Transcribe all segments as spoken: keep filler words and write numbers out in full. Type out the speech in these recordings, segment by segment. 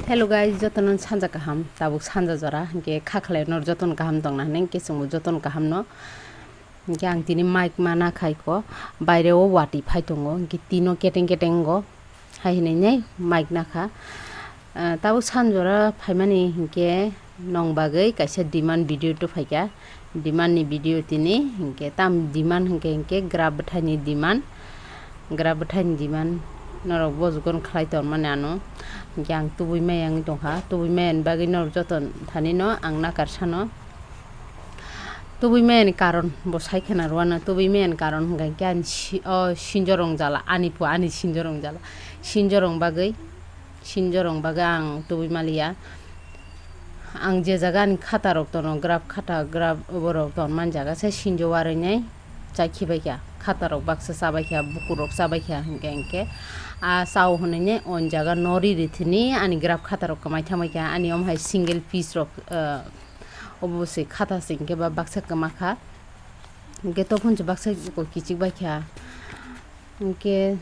Hello guys, jotono sanja kaham, tabuk sanja jora, hinkhe kha khlai nor jotono kaham tongna hinwi, hinkhe chwngbo jotono kaham no. Hinkhe ang tini mic ma nakhai kho, baire o watwi phai tongo, hinkhe tino keteng keteng go, hai hinwi nai mic nakha. Ah, tabuk sanja jora phaimani hinkhe nong bagwi kaisa demand video tuphaikha. Demand ni video tini hinkhe tam demand hinkhe hinkhe gra bwthaini demand, gra bwthaini demand norok bojugon khlai tonmani ano. Hinkhe ang tubui maya wngwi tongkha, tubui maya ni bagwi norok joto thani no ang nakar sano. Tubui maya ni karon bo sai khwna rwano, tubui maya ni karon hinkhe ani si-, o sinjorong jala, ani phu ani sinjorong jala, sinjorong bagwi. Sinjorong bagwi ang tubui maliya. Ang je jaga ani khata rok tono, graph khata, graph borok ton man jaga se sinjo warwi nai chai khibai kha. Khata rok baksa chabai kha, bukur rok chabai kha hinkhe hinkhe. A chao hwnwi nai on jaga nori rithini ani graph khata rok kwmai thamai kha. Ani omo hai single piece rok, ah, obo se khata se hinkhe ba baksa kwma kha. Hinkhe tophon se baksa kichik bai kha. Hinkhe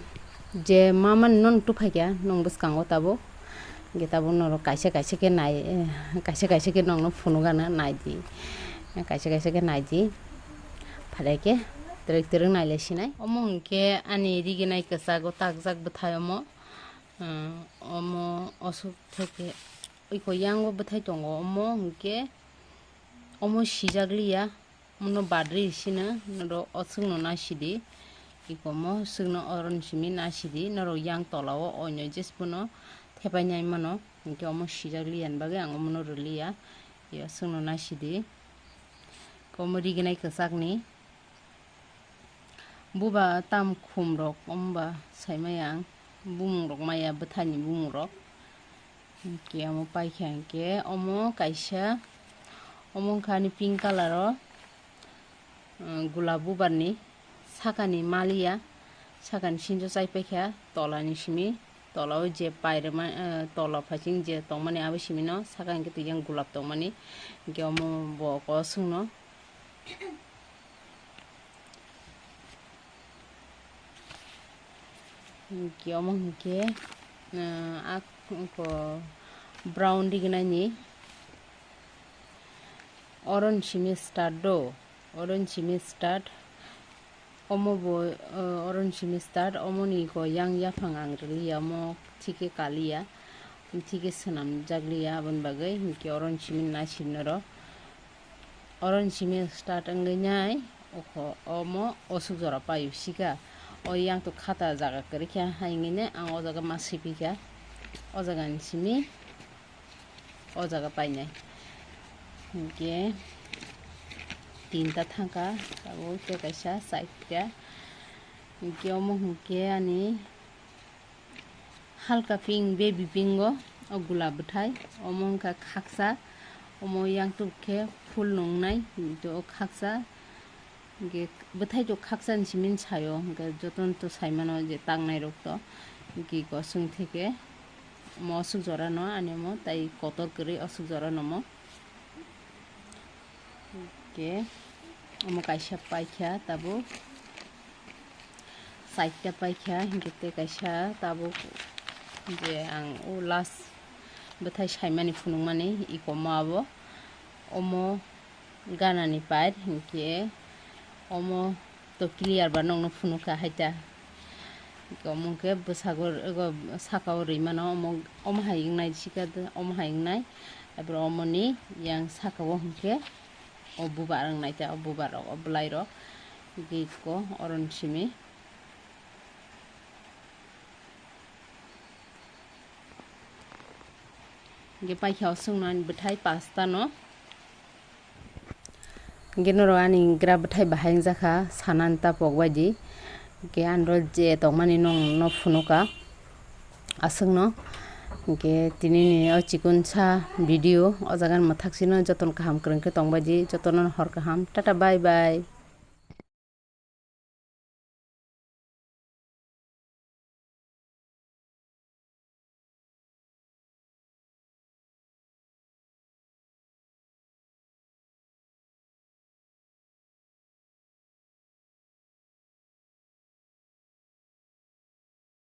je ma mani nono tubui phai kha nong bwskango tabuk. Hinkhe tabuk norok kaisa kaisa khe nai, kaisa kaisa khe nongno phunukgana naidi. Kaisa kaisa khe naidi. Phaikhe twrwk twrwk nailai sinai. Omo hinkhe ani riginai kwchago takjak bwthai omo. Omo osuk theke oiko yango bwthai tongo omo hinkhe omo sijak liya. Omono badri sino norok oswkno nasidi. Ikomo swkno oron simi nasidi. Norok yang tolao oinoi jespono thepai nai mano. Hinkhe omo sijak liya ni bagwi ang omono rwliya. Ye swkno nasidi. Omo riginai kwchakni. Buba tam khum rok omoba saimaya ang. Bumung rok maya bwthaini bumung rok. Hinkhe omo paikha hinkhe omo kaisa, omo wngkha ani pink colour o, um, gulab bubar ni sakani maliya, sakani sinjo chai paikha, tola ni simi, tola o je pairwma, uh, tola phaising je tongmani abo simi no, saka hinkhe twi yang gulab tongmani, hinkhe omo bo kosongno. Hinkhe omo hinkhe, ah, ak-, ko-, brown rignani. Oron simi start do, oron simi start. Omo bo, ah, oron simi start, omoni ko yang yaphang ang rwliya, omo thike kaliya, thike swnamjak liya, aboni bagwi hinkhe oron simi naising norok. Oron simi start wngwi nai, okho, omo osuk jora paio sika. O yang to khata jaga kwrwi kha, hai wngwi nai ang o jaga ma siphi kha. O jaga ni simi o jaga painai. Hinkhe tinta thangkha, abo khe kaisa side khe. Hinkhe omo hinkhe ani Halka pink, baby pink o, o gulab bwthai, omo wngkha khaksa, omo yang tuk khe phul nungnai, to o khaksa, hinkhe bwthai to khaksa ni simi sayo, hinkhe jotono to saimano je tangnai rok to, hinkhe kosong theke, omo osuk jora no ani omo, tai kotor kwrwi osuk jora no omo. Hinkhe omo kaisa paikha tabuk, side ta paikha, hinkhe tei kaisa tabuk je ang o last bwthai saimani phunukmani ikomo abo, omo ganani pipe, hinkhe omo to clear ba nokno phunukha haita. Omo khe bwsago, ogo sakao rwi mano, omo, omo hai wngnai sikha, omo hai wngnai. Aiboro omoni yang sakao hinkhe o bubar wngnai ta, o bubar rok, o bwlai rok. Gate ko oron simi. Hinkhe paikha o chwngno ani bwthai pasta no. Hinkhe norok ani gra bwthai bahai wngjakha, sanani ta pok baidi. Hinkhe ani oro je tongmani nwng no phunukha aswkno. Hinkhe tinini o chikonsa video o jaga ni mwthaksino jotono kaham kwrwng khe tongbaidi, jotono hor kaham, tata bye bye.